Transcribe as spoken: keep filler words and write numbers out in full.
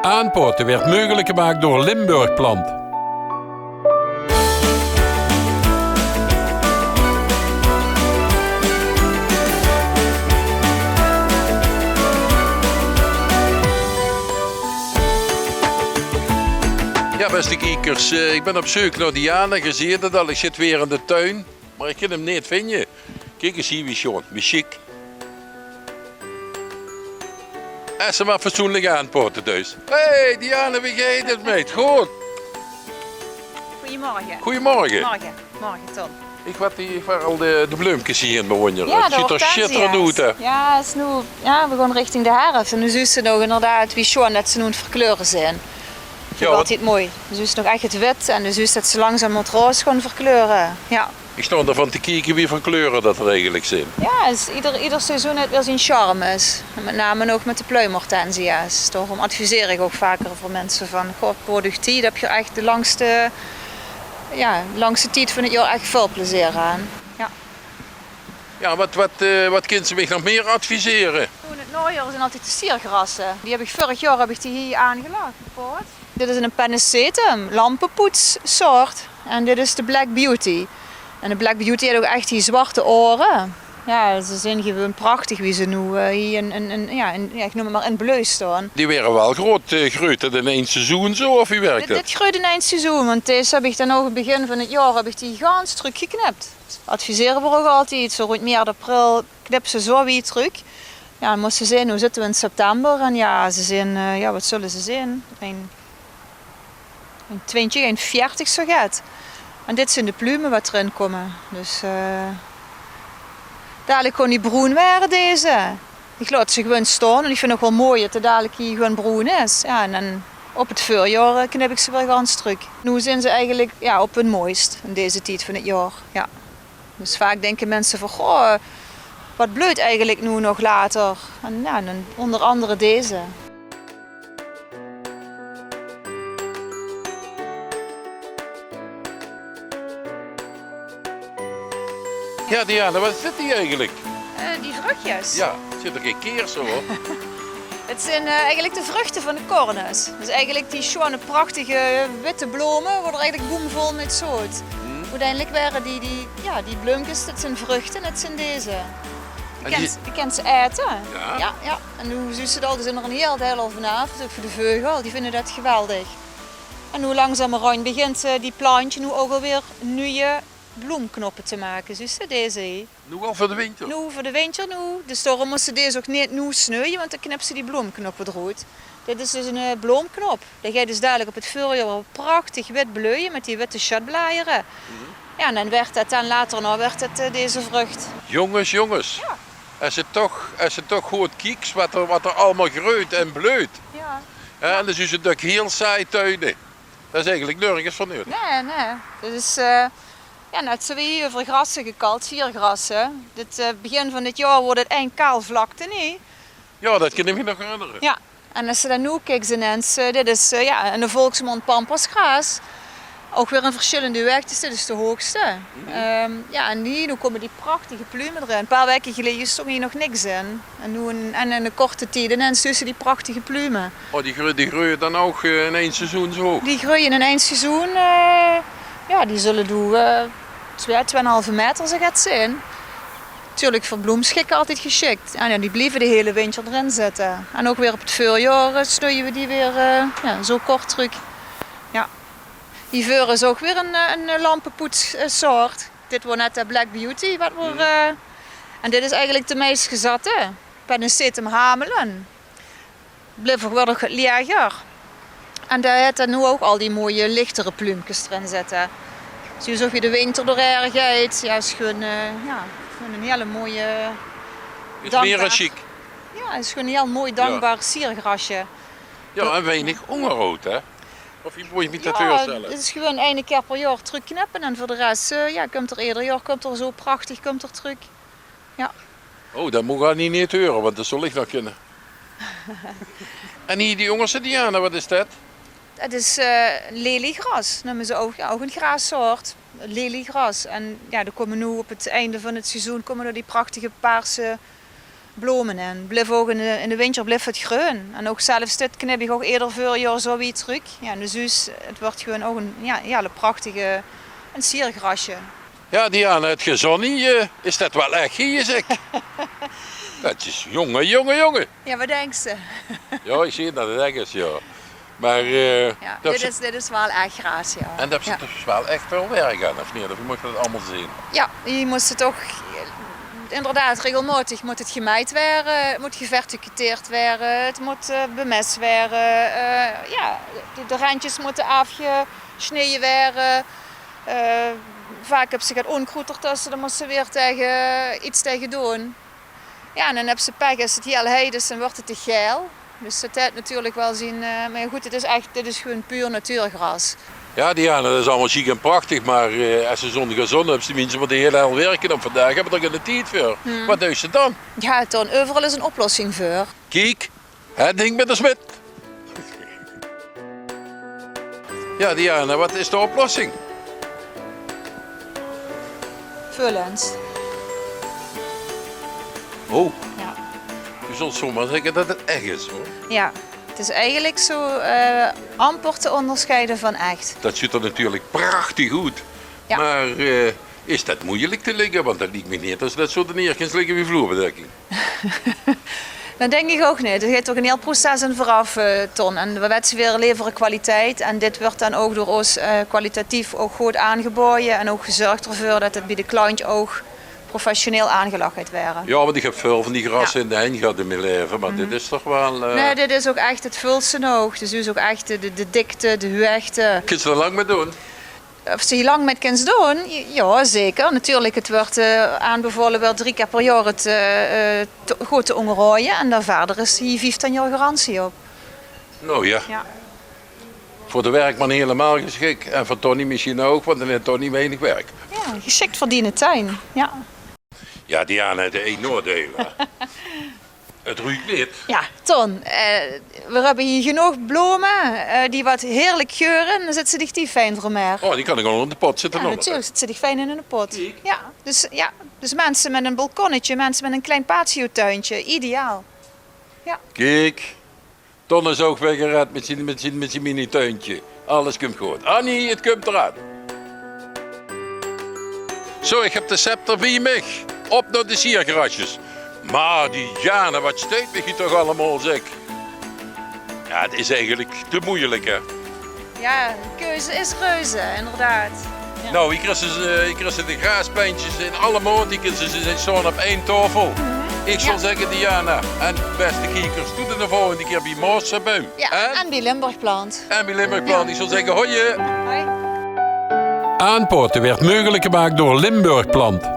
Aanpaote weurt meugelik gemaak door Limburg Plant. Jao, bèste kiekers, eh, ich bön op zeuk nao Diana. Geer zeet 't al, ich zit weer in de tuin, mer ich kin 'm neet vinje. Kiek ins hie, wie sjoon, wie sjiek. Es se mer fatsoenlik aanpaote deis. Hey Diana, wie geit 't mit dich? Good. Goeiemorge. Goeiemorge. Morge. Morge, Ton. Ich waas hie, ich waas al de, de bleumkes hie aan 't bewónjere. Jao, de hortensia's. 't Zuut d'r sjitterend oet, hè? Jao, 't is noe, jao, veer gaon richting de herfs. En noe zuus se nog inderdaad wie sjoon det ze noe aan 't verkleure zeen. Jao, want altied mooi. Noe zuus se nog ech 't wit en noe zuus se det ze langzaam 't roze gaon verkleure. Jao. Ich stóng d'r van te kieke wie väöl kleure det d'r eigelik zeen. Jao, 't is, ieder, ieder seizoen haet weer zien charmes. En mit name ouch mit de pluimhortensia's. Daorum adviseer ich ouch vaker veur minse van: goh, poot uch tied, höb geer ech de langste, jao, de langste tied van 't jaor ech väöl plezeer aan. Jao. Jao, waat, waat, eh, waat kins se mich nog mieë advisere? Noe, in 't naojaor zeen altied de siergrasse. Die höb ich, vörig jaor höb ich die hie aangelag, gepoot. Dit is 'n Pennisetum, lampepoetssoort. En dit is de Black Beauty. En de Black Beauty haet ouch ech die zwarte aore. Jao, ze zeen gewoon prachtig wie ze noe, eh, hie in, in, in, jao, in, jao, ich neum 't mer, in bleum staon. Die waere waal groot, eh, greujt det in ein seizoen zo, of wie wirk det? Dit, dit greujt in ein seizoen, want deze höb ich dan ouch aan 't begin van 't jaor höb ich die gans trökgeknip. Advisere v'r ouch altied, zo rónd maart, april knip ze zo wied trök. Jao, dan mós se zeen, noe zitte v'r in september en jao, ze zeen, eh, jao, waat zölle ze zeen? Ein, ein twintjig, ein veertig zoget. En dit zeen de plume waat d'rin kómme. Dus, eh, dalik gaon die broen waere, deze. Ich laot ze gewoon staon en ich vinj 't ouch waal mooi det 't dalik hie gewoon broen is. Jao, en dan op 't veurjaor, eh, knip ich ze weer gans trök. Noe zeen ze eigelik, jao, op hun mooist in deze tied van 't jaor. Jao. Dus vaak dinke minse van: goh, eh, waat bleujt eigelik noe nog later? En jao, en ónger angere deze. Jao, Diana, waat is dit hie eigelik? Eh, die vruchjes. Jao, 't zuut d'r gein keers oet. 't Zeen, eh, eigelik de vruchte van de cornus. Dus eigelik die sjoon, prachtige witte blome, wo d'r eigelik boemvol mit zoot. Oeteindelik waere die, die, jao, die bleumkes, det zeen vruchte, det zeen deze. Die kins se aete. Jao? Jao, jao. En noe zuus se 't al, d'r zeen d'r 'n hiel deil al vanaaf. Det is ouch veur de veugel, die vinje det geweldig. En noe langzamerhand begint, eh, die plantje noe ouch alweer nuje bloomknoppe te make. Zuus se, deze hie. Noe al veur de winter? Noe veur de winter noe. Dus daorum mós se deze ouch neet noe sneuje, want dan knips se die bloomknoppe d'roet. Dit is dus 'n, eh, bloomknop. Dae geit dus dalik op 't veurjaor prachtig wit bleuje mit die witte sjötblajere. Jao, en dan waert det dan later nog, waert det, eh, deze vrucht. Jónges, jónges. Jao. Es se toch, es se toch good kieks waat d'r, waat d'r allemaol greujt en bleujt. Jao. Jao, en dan zuus se dök hiel saai tuine. Det is eigelik nörges veur nuuedig. Nae, nae. Dit is, eh, Jao, net zoe wie euver grasse gekald, siergrasse. Dit, eh, begin van dit jaor woort 't ein kaal vlakte, nae? Jao, det kin ich mich nog herinnere. Jao, en es se dan noe kieks inens, eh, dit is, eh, jao, in de volksmond pampasgraas. Ouch weer in versjillende huegdes, dit is de hoogste. Ehm, jao, en hie, noe kómme die prachtige plume d'rin. 'n Paar waeke geleje stóng hie nog niks in. En noe in, en in 'n korte tied inens zuus se die prachtige plume. Oh, die greu-, die greuje dan ouch, eh, in ein seizoen zo hoog? Die greuje in ein seizoen, eh, jao, die zölle doe, eh, twee, twee en 'n halve meter zoget zeen. Natuurlik veur bloemsjikke altied gesjik. En jao, die blieve de hiele winter d'rin zitte. En ouch weer op 't veurjaor, eh, sneuje v'r die weer, eh, jao, zo kort trök. Jao. Hie veur is ouch weer 'n, eh, 'n, eh, lampepoets, eh, soort. Dit waor net de Black Beauty, waat waor, eh, en dit is eigelik de meis gezatte. Pennisetum hamelin. Blief ouch waal nog get laeger. En dae haet dan noe ouch al die mooie lichtere pluumkes d'rin zitte. Zuus se ouch wie de winter d'rhaer geit. Jao, is gewoon, eh, jao, gewoon 'n hiel mooie, is mieë dankbaar, sjiek. Jao, is gewoon 'n hiel mooi dankbaar siergrasje. Jao, en weinig óngerhaod, hè? Of wie mót ich mich det veurstelle? Jao, 't is gewoon eine kier per jaor trökknippe en veur de res, eh, jao, kump d'r eder jaor, kump d'r zo prachtig, kump d'r trök. Jao. Oh, det mót ich neet, neet heure, want det zal ich nog kinne. En hie die óngerste, Diana, waat is det? Det is, eh, leliegras, neume ze ouch, jao, ouch 'n graassoort. Leliegras. En jao, d'r kómme noe op 't einde van 't seizoen kómme d'r die prachtige paarse Blome in. Blief ouch in de, in de winter blief 't greun. En ouch zelfs dit knip ich ouch eder veurjaor zoe wie trök. Jao, en de zuus, 't wuuert gewoen ouch 'n, jao, jao, 'n prachtige, 'n siergrasje. Jao, Diana, 't gezónne, eh, is det waal ech hie, zèk? Det is, jónge, jónge, jónge. Jao, waat dinks se? Jao, ich zeen det 't ech is, jao. Mer, eh, Jao, det dit is, dit is waal ech graas, jao. En dao höbs se toch waal ech väöl werk aan, of neet? Of wie mót ich det allemaol zeen? Jao, die mós se toch, inderdaad, regelmaotig mót 't gemeid waere, 't mót gevertiketeerd waere, 't mót, eh, bemes waere, eh, jao, de, de rendjes mótte aafgesneje waere. Eh, vaak höbs se get ónkroed d'rtösse, dan mós se weer taenge, get taenge doon. Jao, en dan höbs se pech, es 't hiel heit is, dan wuuert 't te gael. Dus det haet natuurlik waal zien, eh, mer good, 't is ech, dit is gewoen puur natuurgras. Jao, Diana, det is allemaol sjiek en prachtig, mer, eh, es se zoe'n gezónne höbs, die minse mótte hiel hel wirke, en vandaag höbbe ze d'r geine tied veur. Waat deis se dan? Jao, Ton, euveral is 'n oplossing veur. Kiek, hè, dink mit de smid. Jao, Diana, waat is de oplossing? Veulens. Oh. Jao. Doe zóls zoemer zègke det 't ech is, huur. Jao, 't is eigelik zoe, eh, amper te óngersjeie van ech. Det zuut d'r natuurlik prachtig oet. Jao. Mer, eh, is det meujelik te ligke? Want det liek mich neet det se det zoe neer kins ligke wie vloerbedekking. Det dink ich ouch neet. D'r geit toch 'n hiel proces aan veuraaf, eh, Ton. En veer wèlle weer levere kwaliteit. En dit wuuert dan ouch door ós, eh, kwalitatief ouch good aangebaoje. En ouch gezörg d'rveur det 't bie de klant ouch professioneel aangelag geit waere. Jao, want ich höb väöl van die grasse in de henj gehad in mien laeve. Mer dit is toch waal, eh, Nae, dit is ouch ech 't veulste ouch. Dus dit is ouch ech de, de, de dikte, de huegde. Kins se d'r lang mit doon? Of se hie lang mit kins doon? Jao, zeker. Natuurlik, 't wuuert, eh, aanbevaole, wuuert drie kier per jaor 't, eh, eh, te, good te óngerhaoje. En dan wiejer is hie vieftien jaor garantie op. Noe jao. Jao. Veur de werkman hielemaol gesjik. En veur Tonny mesjien ouch, want dan haet Tonny weinig werk. Jao, gesjik veur diene tuin. Jao. Jao, Diana, 't ein noordeil, hè. 't Ruuk neet. Jao, Ton, eh, veer höbbe hie genóg blome, eh, die waat heerlik geure. Dan zits se dich die fijn veur mekaar. Oh, die kan ich ouch in de pot zitte. Jao, natuurlik, zits se dich fijn in de pot. Kiek. Jao, dus, jao, dus minse mit ein balkonnetje, minse mit ein klein patiotuintje, ideaal. Jao. Kiek, Ton is ouch weer gered mit zien, mit zien, mit zien mini-tuintje. Alles kump good. Annie, 't kump d'raan. Zo, ich höb de scepter bie mich. Op nao de siergrasjes. Mer Diana, waat steit mich hie toch allemaol, zèk. Jao, 't is eigelik te meujelik, hè? Jao, de keuze is reuze, inderdaad. Jao. Noe, hie kriegs se, eh, hie kriegs se de graaspentjes in alle maote, die kins se, ze staon op ein taofel. Ich zou zègke, Diana, en bèste kiekers, tot de volgende kier bie Maosterbuim. Jao, en bie Limburg Plant. En bie Limburg Plant. Ich zou zègke, hoi. Hoi. Aanpaote wuuert meugelik gemaak door Limburg Plant.